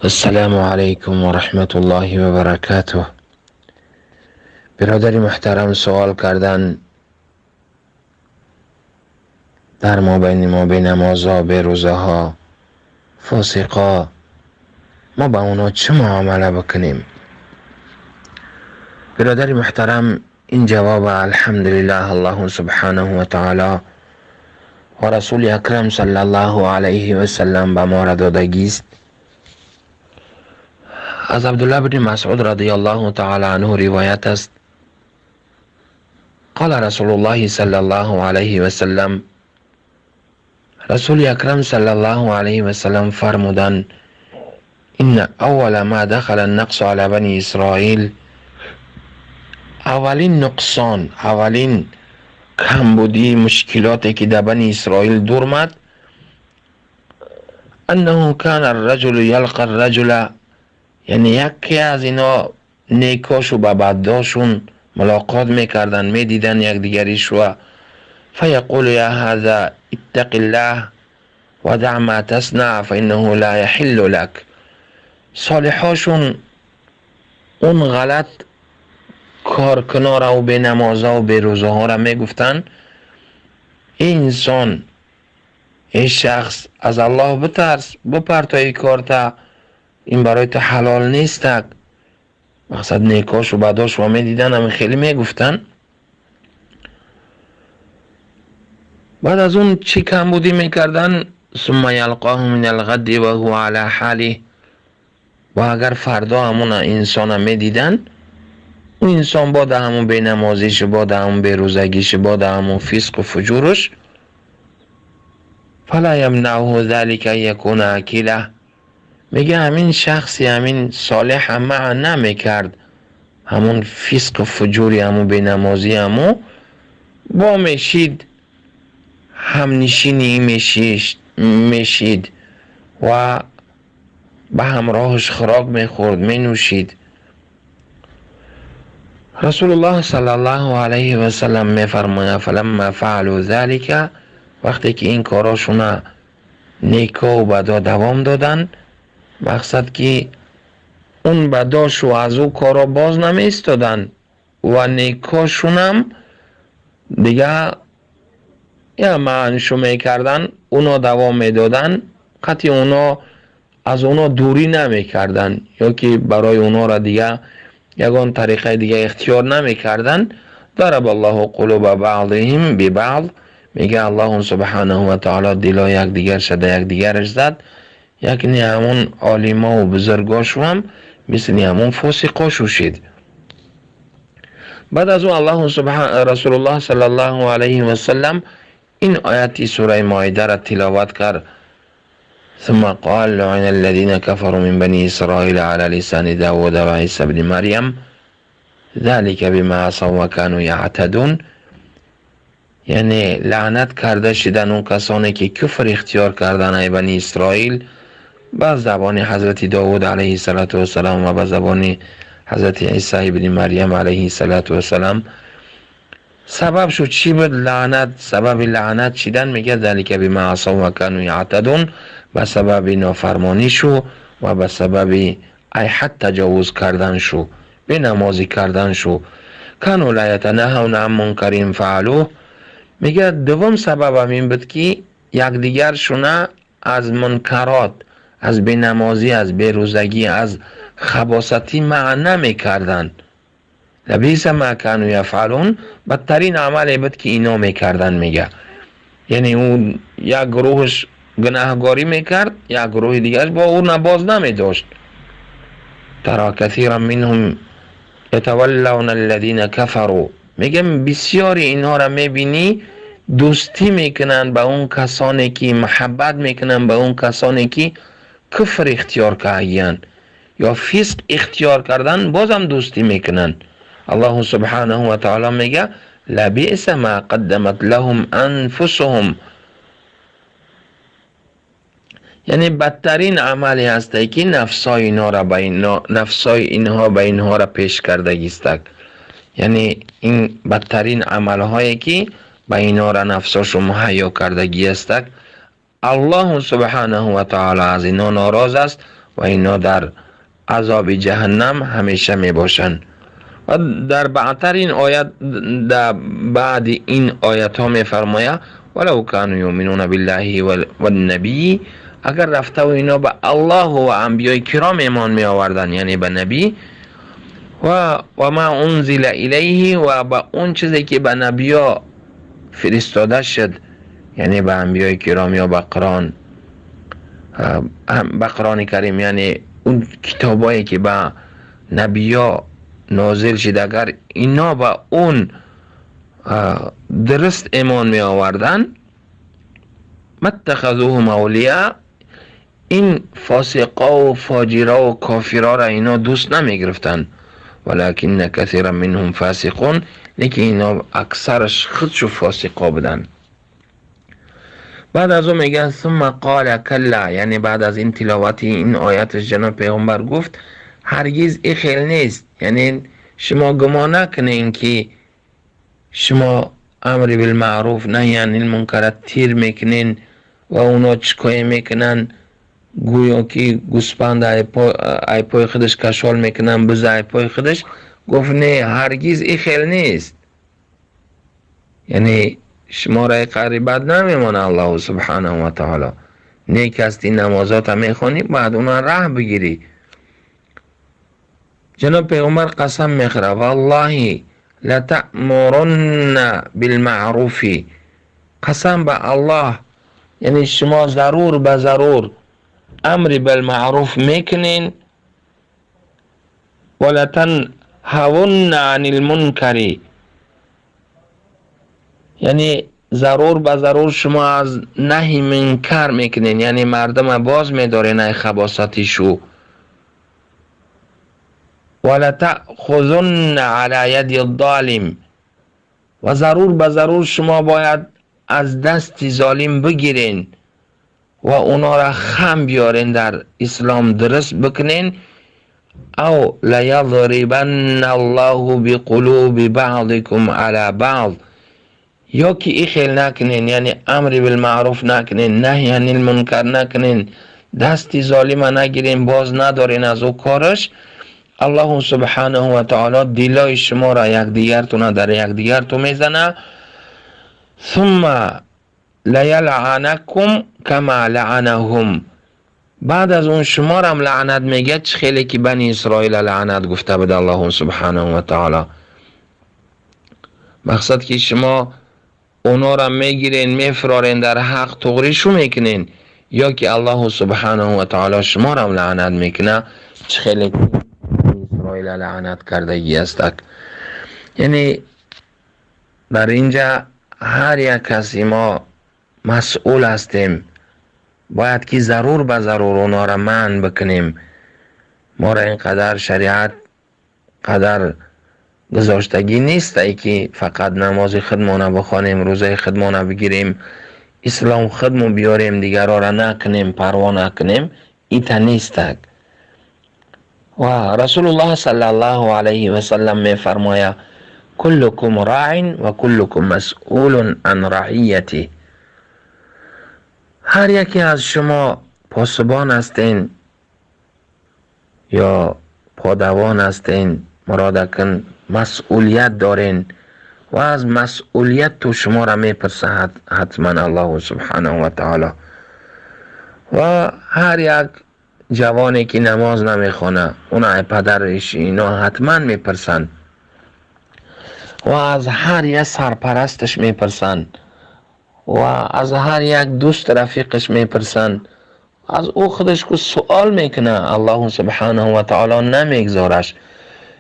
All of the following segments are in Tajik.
Ассалому алайкум ва раҳматуллоҳи ва баракатуҳ. Бародари муҳтарам суол кардан дар мобайни мо бенамозо, берӯзаҳо, фосиқо, мо ба онҳо чӣ муомала бикунем? Бародари муҳтарам, ин ҷавоба алҳамдулиллаҳ Аллоҳу субҳанаҳу ва таъоло ва расули акрам саллаллоҳу алайҳи васаллам ба мо додагист. Аз Абдуллоҳ бни Масъуд радиаллоҳу таъоло анҳу ривоят аст: қола расулуллоҳи саллаллоҳу алайҳи васаллам, расули акрам саллаллоҳу алайҳи васаллам фармуданд: инна аввала ма дахала нақсу ала бани Исроил, аввалин нуқсон, аввалин камбудии мушкилоте ки дар бани Исроил дурмад, аннаҳу кана арраҷулу ялқа арраҷула, яъне яке аз ино некошу ба баддошун мулоқот мекарданд, медиданд якдигаришва, фаяқулу я ҳаза иттақи ллаҳ ва даъ ма таснаъ фаиннаҳу ла яҳиллу лак. Солиҳошун он ғалат коркунораву бенамозаву берӯзаҳоро мегуфтанд: эй инсон, эй шахс, аз Аллоҳ битарс, бипартои корта, ин барои ту ҳалол нестак. Мақсад, некошу бадошва медидан, ҳамин хеле мегуфтанд. Баъд аз он чӣ камбудӣ мекарданд? Сумма ялқоҳу мин алғадди ва ҳува ала ҳолиҳ. Ва агар фардо ҳамон инсона медиданд, ӯ инсон бода ҳамон бенамозишу, бода ҳамон берӯзагишу, бода ҳамон фисқу фуҷуруш, фала ямнаъуҳу залика ан якуна акилаҳ. Мега ҳамин шахси ҳамин солеҳ маъ намекард ҳамон фисқу фуҷури, ҳамон бенамозӣ, ҳамо бо мешид, ҳамнишини мешид ва ба ҳамроҳаш хӯрок мехӯрд, менӯшид. Расулуллоҳ саллаллоҳу алайҳи васаллам мефармояд: фаламма фаалу залика, вақте ки ин корошуна некову бадо давом доданд, мақсад ки он бадошу аз ӯ коро боз намеистоданд ва некошунам дига я маъншу мекарданд, уно давом медоданд, қатъи уно аз уно дурӣ намекарданд ё ки барои унора дига ягон тариқаи дига ихтиёр намекарданд. Дараба Аллоҳу қулуба баъдиҳим бибаъд, мега Аллоҳу субҳанаҳу ва таъоло дило якдигар шада якдигараш зад, якни ҳамон олимову бузургошуам мисли ҳамон фосиқошу шид. Баъд аз он Аллоҳу субҳан Расулуллоҳ саллаллоҳу алайҳи васаллам ин ояти сураи Моидаро тиловат кард: ثم قال لعن الذين كفروا من بني إسرائيل على لسان داود وعيسى بن مريم ذلك بما عصوا وكانوا يعتدون. یعنی لعنت کرده شدن اون کسانی که کفر اختیار کردن ای بنی اسرائیل، به زبان حضرت داود علیه السلام و به زبان حضرت عیسی بن مریم علیه السلام. سبب شد چی بود لعنت؟ سبب لعنت شدن میگه ذلک بما عصوا و كانوا یعتدون، به سبب نافرمانی شو و به سبب ای حد تجاوز کردن شو، به نمازی کردن شو. کانوا لا یتناهون عن منکر فعلوه. میگه دوم سبب هم این بود که یکدیگر شونه از منکرات، از بینمازی، از بیروزگی، از خباثتی منع میکردن. لبیس ما کانوا یفعلون، بدترین عملی بود که اینا میکردن. میگه یعنی اون یک گروهش گناهگاری میکرد، یک گروه دیگرش با او نباز نمیداشت. ترا کثیرا منهم یتولون الذین کفروا، میگم بسیاری اینها را میبینی دوستی میکنن به اون کسانی که محبت میکنن به اون کسانی که کفر اختیار کردن یا فسق اختیار کردن، بازم دوستی میکنن. الله سبحانه و تعالی میگه لبئس ما قدمت لهم انفسهم، یعنی بدترین عملی هست که نفسای اینا را به نفسای اینها به اینها را پیش کردگیستک. یعنی این بدترین عملهایی که به اینا را نفساشو مهیا کردگی استک. الله سبحانه و تعالی از اینا ناراض است و اینا در عذاب جهنم همیشه می باشند. و در بعدتر این آیت، در بعد این آیت ها می فرماید ولو كانوا یؤمنون بالله والنبی، اگر رفته و اینا به الله و انبیای کرام ایمان می آوردن، یعنی به نبی و ما انزل الیه، و به اون چیزی که به نبیا فرستاده شد، یعنی به انبیای کرام یا به قرآن، به قرآن کریم، یعنی اون کتابایی که به نبیا نازل شد، اگر اینا به اون درست ایمان می آوردن، متخذوهم اولیاء، این فاسقا و فاجرا و کافرا را اینا دوست نمی گرفتن، ولکن کثیرا منهم فاسقون، لیکن اینا اکثرش خودشو فاسقا بودن. بعد از اون میگه ثم قال کلا، یعنی بعد از این تلاوت این آیت جناب پیغمبر گفت هرگز این خیل نیست، یعنی شما گمان نکنین که شما امر بالمعروف نهی عن المنکر تیر میکنین و اونا چیکار میکنن، گویا که گوسپند ای پای خودش کشال میکنن، بز ای پای خودش. گفت نه، هرگز این خیل نیست، یعنی شما را قریبت نمیمانه الله سبحانه و تعالی. نیک هستی نمازات میخوانی، بعد اونا راه بگیری. جناب پیغمبر قسم میخوره والله لتأمرن بالمعروف، قسم به الله، یعنی شما ضرور به ضرور امر بالمعروف میکنین، ولتنهون عن المنکر، یعنی ضرور به ضرور شما از نهی منکر میکنین، یعنی مردم باز میدارین ای خباثتیشو، ولتأخذن علی ید الظالم، و ضرور به ضرور شما باید از دست ظالم بگیرین و اونا را خم بیارین در اسلام درست بکنین، او لیضربن الله بقلوب بعضکم علی بعض، یا که ای خیل نکنین، یعنی امر بالمعروف نکنین، نهی عن المنکر نکنین، دست ظالم نگیرین، باز ندارین از او کارش، الله سبحانه و تعالی دلای شما را یکدیگرتون در یکدیگر تو میزنه، ثم لیلعنکم کما لعنهم، بعد از اون شما را هم لعنت میگه، چه خیلی که بنی اسرائیل لعنت گفته بود الله سبحانه و تعالی. مقصد که شما اونا را میگیرین میفرارین در حق تغریشو میکنین، یا که الله سبحانه و تعالی شما را هم لعنت میکنه، چه خیلی که بنی اسرائیل لعنت کردگی است. یعنی در اینجا هر یک کسی ما مسئول هستیم، باید که ضرور به ضرور اونا را منع بکنیم. ما را اینقدر شریعت قدر گذاشتگی نیست ای که فقط نماز خودمانه بخوانیم، روزه خودمانه بگیریم، اسلام خودمون بیاریم، دیگرها را نکنیم، پروا نکنیم، ایتا نیست. و رسول الله صلی الله علیه و سلم می فرماید کلکم راع و کلکم مسئول عن رعیته، هر یکی از شما پاسبان هستین یا پادوان هستین، مرادکن مسئولیت دارین و از مسئولیت تو شما را میپرسه حتما الله سبحانه و تعالی. و هر یک جوانی که نماز نمیخونه اون پدرش اینا حتما میپرسن و از هر یک سرپرستش میپرسن و از هر یک دوست رفیقش میپرسن، از او خودش که سوال میکنه الله سبحانه و تعالی نمیگذارش،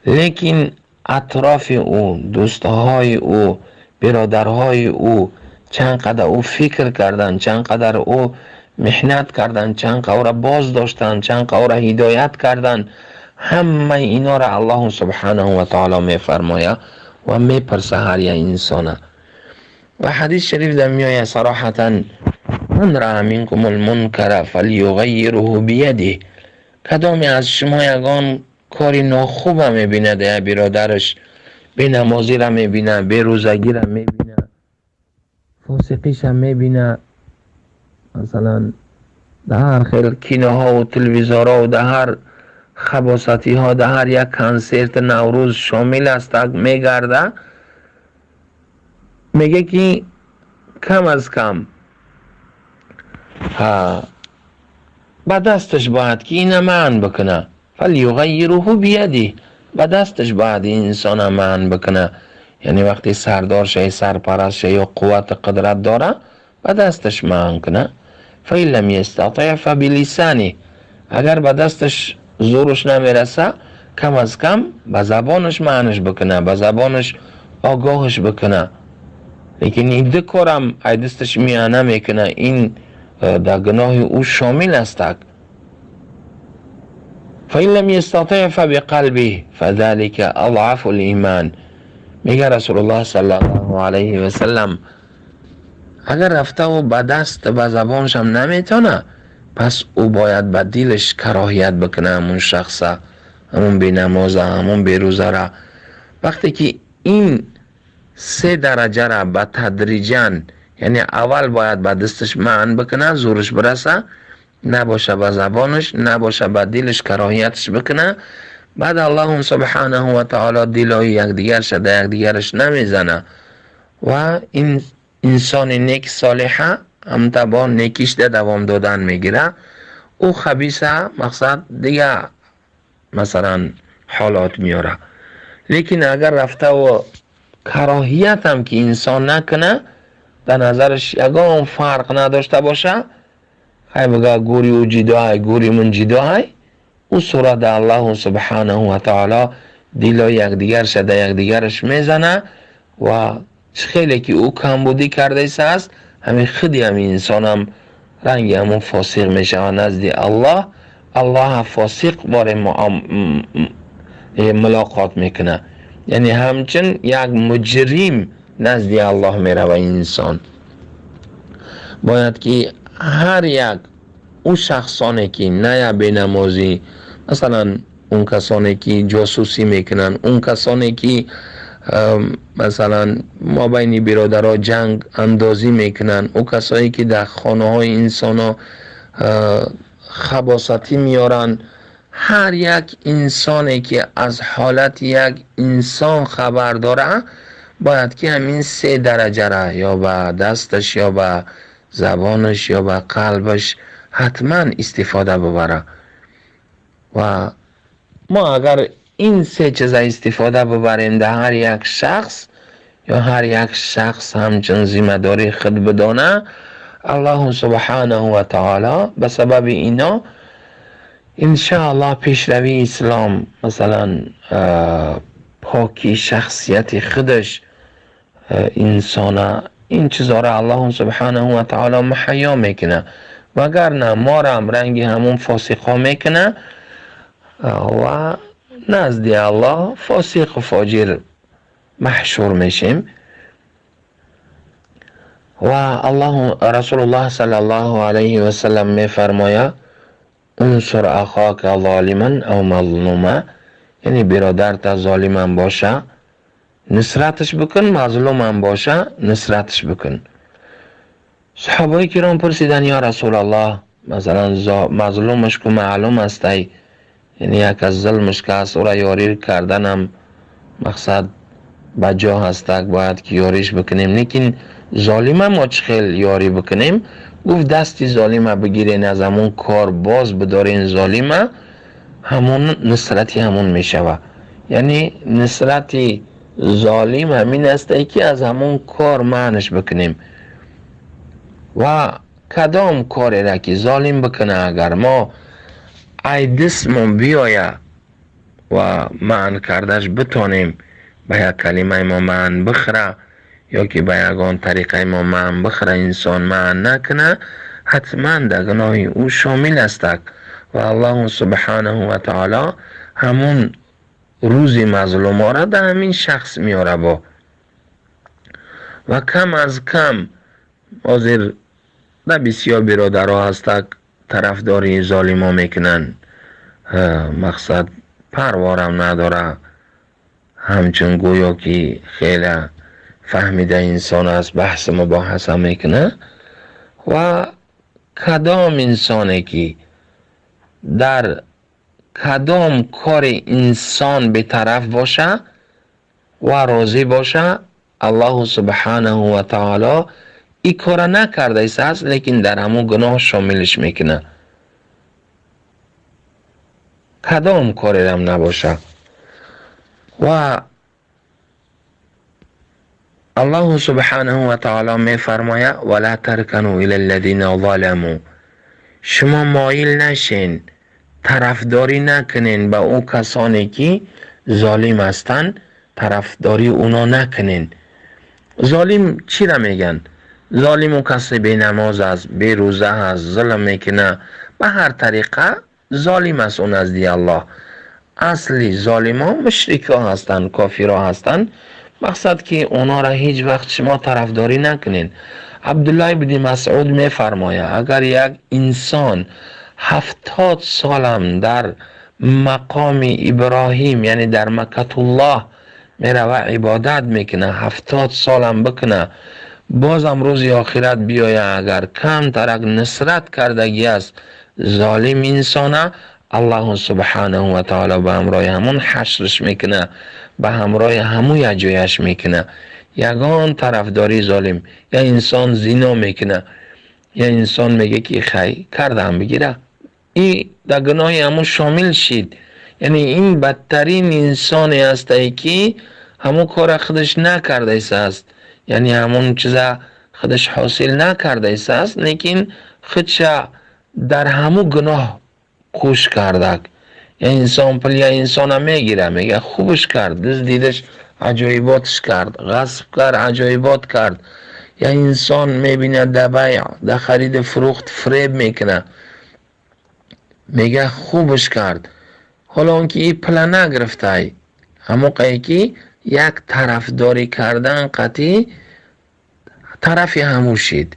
لیکن اطراف او، دوستهای او، برادرهای او چند قدر او فکر کردن، چند قدر او محنت کردن، چند قدر او را باز داشتن، چند قدر او را هدایت کردن، همه اینا را الله سبحانه و تعالی میفرماید و میپرسه هر یک انسانه. و حدیث شریف در میآید صراحتا من رأى منکم المنکر فلیغیره بیده، کدامی از شما یگان کاری ناخوب میبینه در برادرش، به نمازی را میبینه، به روزگی را میبینه، فاسقیش هم میبینه، مثلا در هر خیل کینه ها و تلویزیون و در هر خباثتی ها، در هر یک کنسرت نوروز شامل است میگرده، میگه که کم از کم به دستش باید که اینه من بکنه، فلیغیره بیده، به دستش باید انسان من بکنه. یعنی وقتی سردار شه، سرپرست شه یا قوت قدرت داره، به دستش من کنه. فإن لم یستطع فبلسانه، اگر به دستش زورش نمیرسه، کم از کم به زبانش معنش بکنه، به زبانش آگاهش بکنه. لیکن این دو کارم ای دستش میانه میکنه، این در گناه او شامل است. فإن لم يستطع فبقلبه فذلك أضعف الإيمان. میگه رسول الله صلی الله علیه و سلم اگر رفته و به دست به زبانش هم نمیتونه، پس او باید به دلش کراهیت بکنه همون شخصه، همون بی نمازه، همون بیروزه را. وقتی که این سه درجه را به تدریجا، یعنی اول باید به دستش منع بکنه، زورش برسه، نباشه به زبانش، نباشه به دلش کراهیتش بکنه، بعد الله سبحانه و تعالی دلای یکدیگر شده یکدیگرش نمیزنه و این انسان نیک صالحه هم تبا نیکیش ده دوام دادن میگیره، او خبیثه مقصد دیگه مثلا حالات میاره. لیکن اگر رفته و کراهیت هم که انسان نکنه، در نظرش یگان فرق نداشته باشه، های بگه گوری او جدا های، گوری من جدا های، او صورت الله سبحانه و تعالی دلای یکدیگر شده یکدیگرش میزنه و خیلی که او کمبودی کرده است، همین خودی همین انسان هم رنگ همون فاسق میشه و نزد الله، الله فاسق باره ملاقات میکنه. یعنی همچن یک مجرم نزد الله میره و انسان باید که هر یک او شخصانی که نه بینمازی، مثلا اون کسانی که جاسوسی میکنن، اون کسانی که مثلا ما بین برادرها جنگ اندازی میکنن، او کسایی که در خانه های انسان ها خباثتی میارن، هر یک انسانی که از حالت یک انسان خبر داره باید که همین سه درجه را یا به دستش یا به زبانش یا به قلبش حتما استفاده ببره. و ما اگر این سه چیز استفاده ببریم در هر یک شخص یا هر یک شخص همچون ذمه داری خود بدانه، الله سبحانه و تعالی به سبب اینا انشاءالله پیشروی اسلام، مثلا پاکی شخصیت خودش انسان، این چیزا را الله سبحانه و تعالی محیا میکنه، وگرنه ما را هم رنگی همون فاسقا میکنه و نزد الله فاسق و فاجر محشور میشیم. و الله رسول الله صلی الله علیه و سلم میفرماید انصر اخاک ظالما او مظلوما، یعنی برادر تا ظالم باشه نصرتش بکن، مظلوم هم باشه نصرتش بکن. صحابه کرام پرسیدن یا رسول الله، مثلا مظلومش که معلوم است، یعنی یک از ظلمش که است او را یاری کردن هم مقصد بجا هست، باید که یاریش بکنیم، لیکن ظالم ما چه خیل یاری بکنیم؟ گفت دستی ظالم بگیرین، از همون کار باز بدارین ظالم، همون نصرتی همون میشوه. یعنی نصرتی ظالم همین است که از همون کار معنش بکنیم و کدام کاری را که ظالم بکنه اگر ما ای دستمون بیایه و معن کردش بتانیم، به یک کلمه ما معن بخره یا که به یگان طریقه ما معن بخره، انسان معن نکنه، حتما در گناه او شامل است و الله سبحانه و تعالی همون روزی مظلوم را در همین شخص میاره با. و کم از کم حاضر در بسیار برادرها هستک طرفداری ظالما میکنن، مقصد پروارم نداره، همچون گویا که خیلی فهمیده انسان است، بحث مباحثه میکنه و Кадом инсоне ки дар кадом кори инсон бетараф боша ва розӣ боша, Аллоҳу субҳанаҳу ва таоло ин кора накардааст, лекин дар ҳамун гуноҳ шомилш мекунад. Кадом корерам набоша. Ва Аллоҳу субҳанаҳу ва таоло мефармояд: вала таркану ила аллазина заламу. Шумо моил нашен, тарафдорӣ накунен ба ӯ касоне ки золим ҳастанд, тарафдорӣ уно накунен. Золим чира мегӯянд? Золим ӯ касе бенамоз аст, берӯза аст, зулм мекунад, ба ҳар тариқа золим аст ӯ назди Аллоҳ. Асли золимон мушрикҳо ҳастанд, кофирҳо ҳастанд. Мақсад ки онҳоро ҳеҷ вақт шумо тарафдорӣ накунед. Абдуллоҳ ибни Масъуд мефармояд: агар як инсон 70 солам дар мақоми Иброҳим, яъне дар Маккатуллоҳ мерава ибодат мекунад, 70 солам бикунад, бозам рӯзи охират биёяд, агар камтарак нусрат кардагӣ аст золим инсона, Аллоҳу субҳанаҳу ва таоло ба ҳамроҳи ҳамон ҳашрш мекунад, ба ҳамроҳи ҳамун якҷояш мекунад. Ягон тарафдории золим. Я инсон зино мекунад, я инсон мегӯяд ки хай кардам бигира, и дар гуноҳи ҳамун шомил шид. Яъне ин бадтарин инсоне ҳастае ки ҳамун кора худаш накардааст, яъне ҳамун чиза худаш ҳосил накардааст, лекин худша дар ҳамун гуноҳ кӯш кардак. Я инсон пул я инсона мегира, мега хубш кард, дуздидаш, аҷоиботш кард, ғасб кард, аҷоибот кард. Я инсон мебинад дар байъ, дар хариду фурӯхт фиреб мекунад, мега хубш кард, ҳоло он ки и пула нагирифтай, ҳамоқае ки як тарафдорӣ кардан қатъӣ тарафи ҳамӯ шид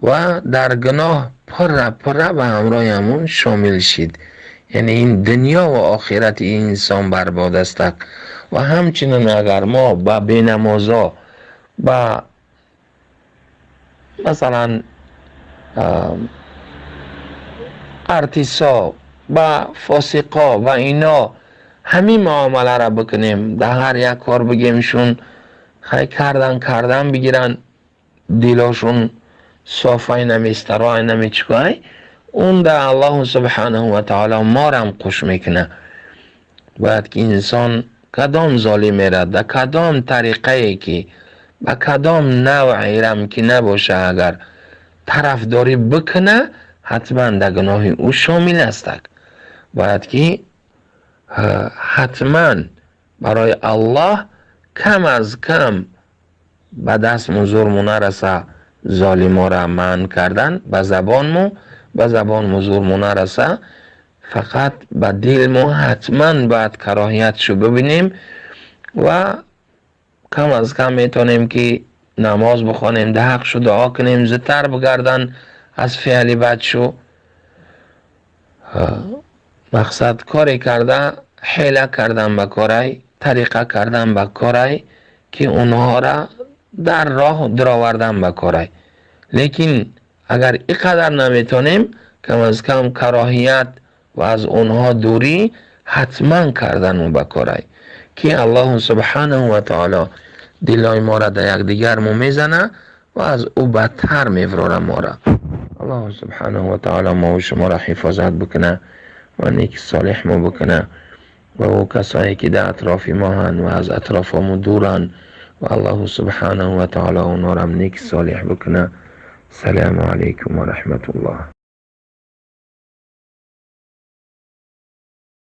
ва дар гуноҳ пурра пурра ба ҳамроҳи ҳамун шомил шид. Яъне ин дунё ва охирати инсон барбод астак. Ва ҳамчунин агар мо ба бенамозо, ба масалан артисо, ба фосиқо ва ино ҳамин муомаларо бикунем, дар ҳар як кор бигемшун хай кардан кардан бигиранд, дилошун софай наместароай намечикоай, он да Аллоҳу субҳанаҳу ва таоло морам қуш мекунад. Бояд ки инсон кадом золимера да кадом тариқае ки ба кадом навъерам ки набоша, агар тарафдорӣ бикуна, ҳатман дар гуноҳи ӯ шомил астак. Бояд ки ҳатман барои Аллоҳ кам аз кам ба дастму зурму нараса золиморо манъ кардан, ба забонму ба забонму зурму нараса, фақат ба дилмо ҳатман бояд кароҳиятшу бибинем ва кам аз кам метавонем ки намоз бихонем, дар ҳақшу дуо кунем, зудтар бигардан аз феъли бадшу. Мақсад коре карда, ҳела кардан ба корай, тариқа кардан ба корай ки онҳоро дар роҳ даровардан ба корай. Лекин агар ин қадар наметонем, кам аз кам кароҳият ва аз онҳо дурӣ ҳатман кардану ба корай, ки Аллоҳу субҳанаҳу ва таоло дилҳои моро дар якдигармо мезана ва аз ӯ бадтар меврора моро. Аллоҳу субҳанаҳу ва таоло мову шуморо ҳифозат бикуна ва неки солеҳ мо бикуна ва ӯ касое ки дар атрофи моҳанд ва аз атрофамо дуранд ва Аллоҳу субҳанаҳу ва таоло онҳоро неки солеҳ бикуна. Салому алайкум ва раҳматуллоҳ.